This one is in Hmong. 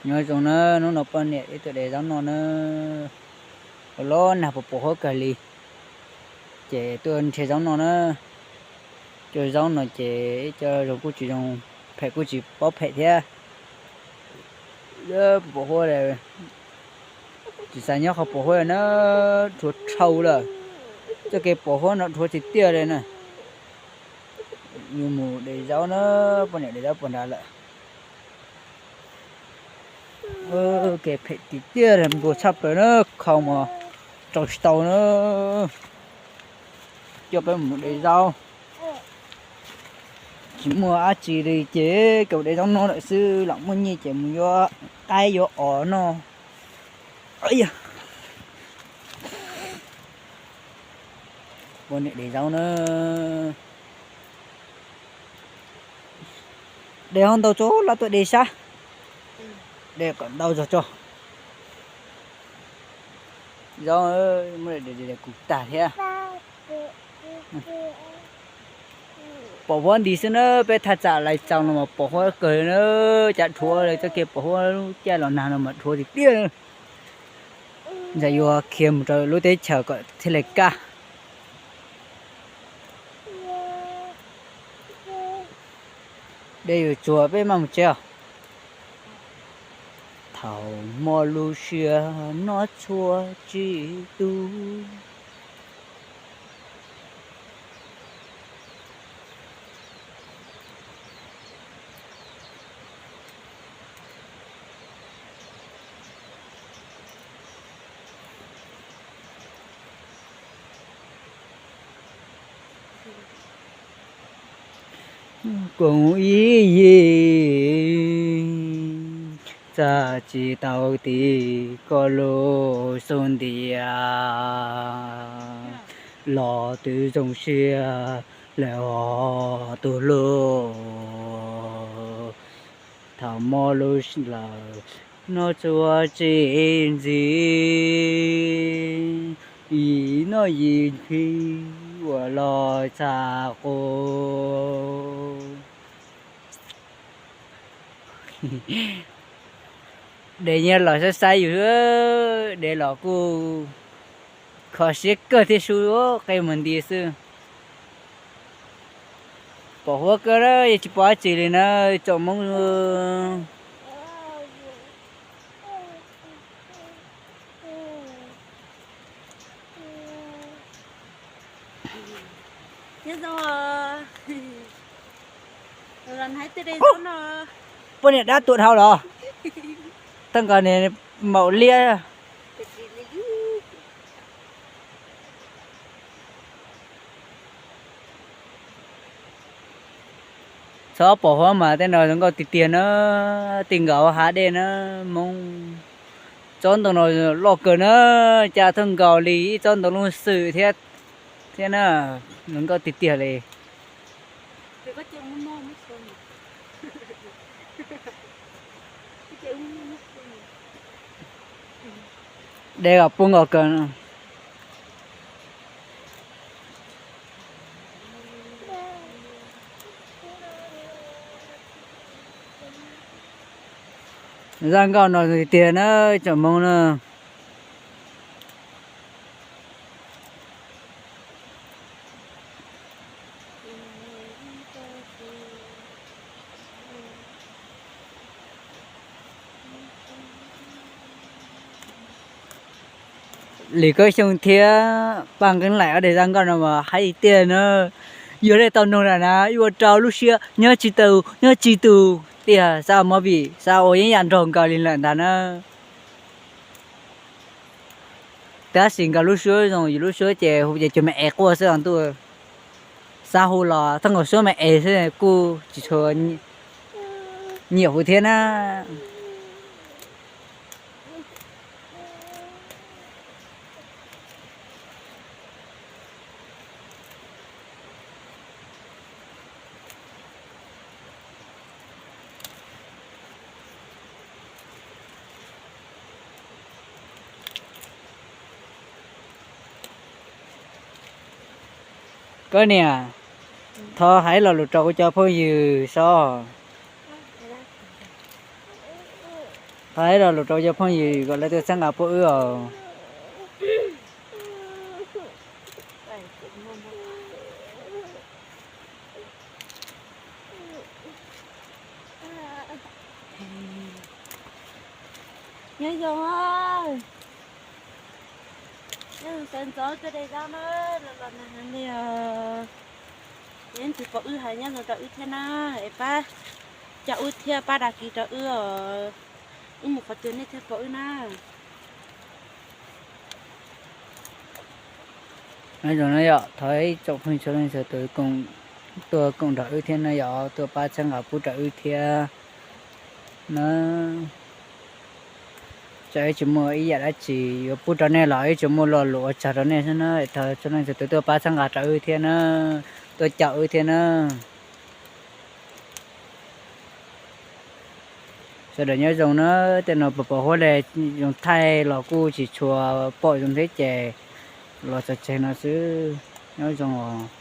Nyob zoo na, hnub no poj niam ib tug de zaub noj na, ua los nag pos pos huab kawg li, ces tuaj nrhiav zaub noj na. Cov zaub no ces ib co zoo kuj tsis zoo, phem kuj tsis paub phem thiab. Pos huab, tsis xav nyob qhov pos huab na, dhuav dhau lawm. Txoj kev pos huab no dhuav tiag tiag li na. Yuav mus de zaub na, poj niam de zaub puag nrad lawm. Kev phem tiag tiag, npua tshaj plaws na, khau mas rau tsis tau na. Coj peb mus de zaub, tsis muaj dab tsi li ces kom de zaub noj lawm xwb, lam muaj nyiaj ces mus yuav qaib yuav os noj. Poj niam de zaub na. De ho ntau tso, lab tuaj de sab. De kom ntau zog tso. Zaub muab de kuv tag thiab. Pos huab nti xwb na, peb thaj tsam lais txaus no mas pos huab kawg na, cas dhuav li txoj kev pos huab lub caij los nag no mas dhuav tiag tiag. Ntshai yuav khiav mus rau lub teb chaws kom thiaj li kaj. De yuav tsuag peb maj mus tsev os. Thaum hmo lub sij hawm no txhua tsis tu. Koom ib yig txaj tsis tau ti koj lub xub ntiag, los twb zoo siab lawm os tus hlub. Thaum hmo lub sij hawm no txhua tsis ntxim, yim noj yim phij ua los txhaj qub. De nyiaj los saib saib yus, de los kuj kho siab kawg thiab su qe mus nti xwb. Pos huab kawg, yeej tsis pom dab tsi li na, tsoom Hmoob. Poj niam dab tuaj dhau los, thaj nkaus niag maum liab. Txhob pos huab mas tej no zoo nkauj tiag tiag na, ti nkaus hav dej na, Hmoob. Tsob ntoo no loj kawg na, cas thaj nkaus li ib tsob ntoo lub xwm thiab, thiab na, zoo nkauj tiag tiag li. De kom poob nkaus kawg. Zaj nkauj no tiag tiag na, tsoom Hmoob na. Lis Koob Xyooj thiab Paj Nqeeb Laim ob daim zaj nkauj no mas haib tiag na. Yog nej tau noog lawm na, ib ua rau lub siab nyob tsis tus, nyob tsis tus tiag, xav ua movie, xav ua yeeb yam nrog nkawd li lawm ntag na. Tab sis nkawd lub suab zoo, yus lub suab ces hu ces cuag me es quaj xwb os ntuj. Xav hu los thaj nkaus suab me es xwb kuj tsis tshua nyiam hu thiab na. Koj niam, thov hais lo lus rau kuv cov phooj ywg sob. Thov hais lo lus rau cov phooj ywg kom lawv tuaj txhawb nqa pub wb os. Nyob zoo, nyob zoo sawv ntxov tuaj de zaub na, los los nag heev li os. Leej twg pom wb hais nyob zoo rau wb thiab na, es pab coj wb thiab pab dag kis rau wb os. Wb mus qhov twg nej thiaj pom wb na. Nyob zoo na yom, thov ib tsoom phooj ywg txhua leej txhua tus tuaj koom nrog wb thiab na yom, tuaj pab txhawb nqa pub rau wb thiab na. Tsam wb tsis muaj ib yam dab tsi yuav pub rau nej los wb tsuas muaj lo lus ua tsaug rau nej xwb na, thov txhua leej txhua tus tuaj pab txhawb nqa rau wb thiab na, tuaj coj wb thiab na. Sawv daws nyob zoo na, tej no pos pos huab le zoo thaij los kuj tsis tshua pom zoo thiab ces los txog tseg no xwb, nyob zoo os.